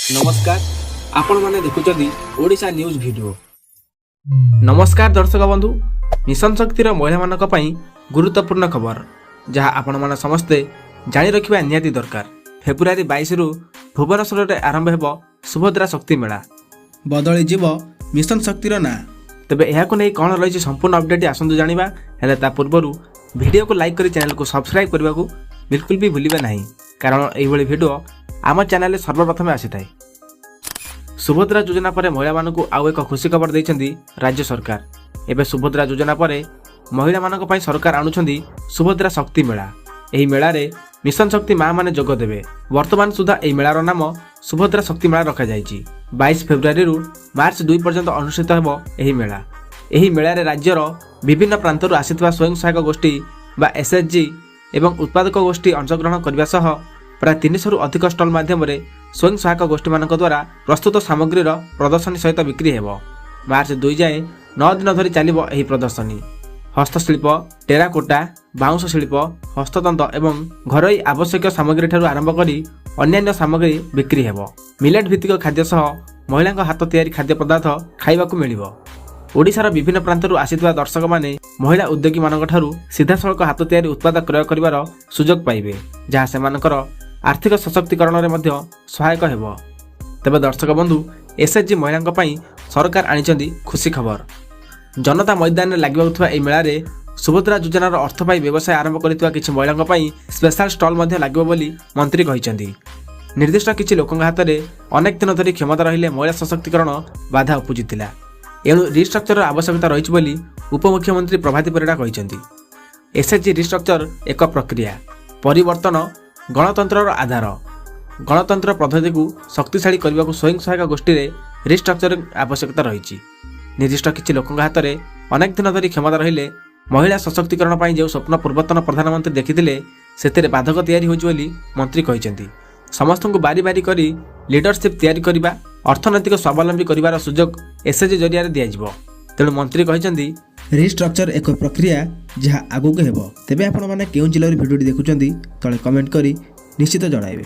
ନମସ୍କାର, ଆପଣମାନେ ଦେଖୁଛନ୍ତି ଓଡ଼ିଶା ନ୍ୟୁଜ୍ ଭିଡ଼ିଓ। ନମସ୍କାର ଦର୍ଶକ ବନ୍ଧୁ, ମିଶନ ଶକ୍ତିର ମହିଳାମାନଙ୍କ ପାଇଁ ଗୁରୁତ୍ୱପୂର୍ଣ୍ଣ ଖବର, ଯାହା ଆପଣମାନେ ସମସ୍ତେ ଜାଣି ରଖିବା ନିହାତି ଦରକାର। ଫେବୃଆରୀ 22ରୁ ଭୁବନେଶ୍ୱରରେ ଆରମ୍ଭ ହେବ ସୁଭଦ୍ରା ଶକ୍ତି ମେଳା। ବଦଳିଯିବ ମିଶନ ଶକ୍ତିର ନାଁ। ତେବେ ଏହାକୁ ନେଇ କ'ଣ ରହିଛି ସମ୍ପୂର୍ଣ୍ଣ ଅପଡେଟ୍, ଆସନ୍ତୁ ଜାଣିବା। ହେଲେ ତା ପୂର୍ବରୁ ଭିଡ଼ିଓକୁ ଲାଇକ୍ କରି ଚ୍ୟାନେଲକୁ ସବସ୍କ୍ରାଇବ୍ କରିବାକୁ ବିଲକୁଲ ବି ଭୁଲିବେ ନାହିଁ, କାରଣ ଏଇଭଳି ଭିଡ଼ିଓ ଆମ ଚ୍ୟାନେଲରେ ସର୍ବପ୍ରଥମେ ଆସିଥାଏ। ସୁଭଦ୍ରା ଯୋଜନା ପରେ ମହିଳାମାନଙ୍କୁ ଆଉ ଏକ ଖୁସି ଖବର ଦେଇଛନ୍ତି ରାଜ୍ୟ ସରକାର। ଏବେ ସୁଭଦ୍ରା ଯୋଜନା ପରେ ମହିଳାମାନଙ୍କ ପାଇଁ ସରକାର ଆଣୁଛନ୍ତି ସୁଭଦ୍ରା ଶକ୍ତି ମେଳା। ଏହି ମେଳାରେ ମିଶନ ଶକ୍ତି ମାଆମାନେ ଯୋଗ ଦେବେ। ବର୍ତ୍ତମାନ ସୁଦ୍ଧା ଏହି ମେଳାର ନାମ ସୁଭଦ୍ରା ଶକ୍ତି ମେଳା ରଖାଯାଇଛି। 22 ଫେବୃଆରୀରୁ ମାର୍ଚ୍ଚ 2 ପର୍ଯ୍ୟନ୍ତ ଅନୁଷ୍ଠିତ ହେବ ଏହି ମେଳା। ଏହି ମେଳାରେ ରାଜ୍ୟର ବିଭିନ୍ନ ପ୍ରାନ୍ତରୁ ଆସିଥିବା ସ୍ୱୟଂ ସହାୟକ ଗୋଷ୍ଠୀ ବା ଏସ୍ଏଚ୍ଜି ଏବଂ ଉତ୍ପାଦକ ଗୋଷ୍ଠୀ ଅଂଶଗ୍ରହଣ କରିବା ସହ ପ୍ରାୟ 300ରୁ ଅଧିକ ଷ୍ଟଲ୍ ମାଧ୍ୟମରେ ସ୍ୱୟଂ ସହାୟକ ଗୋଷ୍ଠୀମାନଙ୍କ ଦ୍ୱାରା ପ୍ରସ୍ତୁତ ସାମଗ୍ରୀର ପ୍ରଦର୍ଶନୀ ସହିତ ବିକ୍ରି ହେବ। ମାର୍ଚ୍ଚ 2 ଯାଏଁ 9 ଦିନ ଧରି ଚାଲିବ ଏହି ପ୍ରଦର୍ଶନୀ। ହସ୍ତଶିଳ୍ପ, ଟେରାକୋଟା, ବାଉଁଶ ଶିଳ୍ପ, ହସ୍ତତନ୍ତ ଏବଂ ଘରୋଇ ଆବଶ୍ୟକୀୟ ସାମଗ୍ରୀଠାରୁ ଆରମ୍ଭ କରି ଅନ୍ୟାନ୍ୟ ସାମଗ୍ରୀ ବିକ୍ରି ହେବ। ମିଲେଟ୍ ଭିତ୍ତିକ ଖାଦ୍ୟ ସହ ମହିଳାଙ୍କ ହାତ ତିଆରି ଖାଦ୍ୟ ପଦାର୍ଥ ଖାଇବାକୁ ମିଳିବ। ଓଡ଼ିଶାର ବିଭିନ୍ନ ପ୍ରାନ୍ତରୁ ଆସିଥିବା ଦର୍ଶକମାନେ ମହିଳା ଉଦ୍ୟୋଗୀମାନଙ୍କଠାରୁ ସିଧାସଳଖ ହାତ ତିଆରି ଉତ୍ପାଦ କ୍ରୟ କରିବାର ସୁଯୋଗ ପାଇବେ, ଯାହା ସେମାନଙ୍କର ଆର୍ଥିକ ସଶକ୍ତିକରଣରେ ମଧ୍ୟ ସହାୟକ ହେବ। ତେବେ ଦର୍ଶକ ବନ୍ଧୁ, ଏସ୍ଏଚ୍ଜି ମହିଳାଙ୍କ ପାଇଁ ସରକାର ଆଣିଛନ୍ତି ଖୁସି ଖବର। ଜନତା ମଇଦାନରେ ଲାଗିବାକୁ ଥିବା ଏହି ମେଳାରେ ସୁଭଦ୍ରା ଯୋଜନାର ଅର୍ଥ ପାଇ ବ୍ୟବସାୟ ଆରମ୍ଭ କରିଥିବା କିଛି ମହିଳାଙ୍କ ପାଇଁ ସ୍ପେଶାଲ ଷ୍ଟଲ୍ ମଧ୍ୟ ଲାଗିବ ବୋଲି ମନ୍ତ୍ରୀ କହିଛନ୍ତି। ନିର୍ଦ୍ଦିଷ୍ଟ କିଛି ଲୋକଙ୍କ ହାତରେ ଅନେକ ଦିନ ଧରି କ୍ଷମତା ରହିଲେ ମହିଳା ସଶକ୍ତିକରଣ ବାଧା ଉପୁଜିଥିଲା। ଏଣୁ ରିଷ୍ଟ୍ରକ୍ଚରର ଆବଶ୍ୟକତା ରହିଛି ବୋଲି ଉପମୁଖ୍ୟମନ୍ତ୍ରୀ ପ୍ରଭାତୀ ପରିଡ଼ା କହିଛନ୍ତି। ଏସ୍ଏଚ୍ଜି ରିଷ୍ଟ୍ରକ୍ଚର ଏକ ପ୍ରକ୍ରିୟା। ପରିବର୍ତ୍ତନ ଗଣତନ୍ତ୍ରର ଆଧାର। ଗଣତନ୍ତ୍ର ପଦ୍ଧତିକୁ ଶକ୍ତିଶାଳୀ କରିବାକୁ ସ୍ୱୟଂ ସହାୟକ ଗୋଷ୍ଠୀରେ ରିଷ୍ଟ୍ରକ୍ଚରିଂ ଆବଶ୍ୟକତା ରହିଛି। ନିର୍ଦ୍ଦିଷ୍ଟ କିଛି ଲୋକଙ୍କ ହାତରେ ଅନେକ ଦିନ ଧରି କ୍ଷମତା ରହିଲେ ମହିଳା ସଶକ୍ତିକରଣ ପାଇଁ ଯେଉଁ ସ୍ୱପ୍ନ ପୂର୍ବତନ ପ୍ରଧାନମନ୍ତ୍ରୀ ଦେଖିଥିଲେ, ସେଥିରେ ବାଧକ ତିଆରି ହେଉଛି ବୋଲି ମନ୍ତ୍ରୀ କହିଛନ୍ତି। ସମସ୍ତଙ୍କୁ ବାରି ବାରି କରି ଲିଡରସିପ୍ ତିଆରି କରିବା, ଅର୍ଥନୈତିକ ସ୍ୱାବଲମ୍ବୀ କରିବାର ସୁଯୋଗ ଏସ୍ଏଚ୍ଜି ଜରିଆରେ ଦିଆଯିବ। ତେଣୁ ମନ୍ତ୍ରୀ କହିଛନ୍ତି, ରିଷ୍ଟ୍ରକ୍ଚର ଏକ ପ୍ରକ୍ରିୟା, ଯାହା ଆଗକୁ ହେବ। ତେବେ ଆପଣମାନେ କେଉଁ ଜିଲ୍ଲାରୁ ଭିଡ଼ିଓଟି ଦେଖୁଛନ୍ତି, ତଳେ କମେଣ୍ଟ କରି ନିଶ୍ଚିତ ଜଣାଇବେ।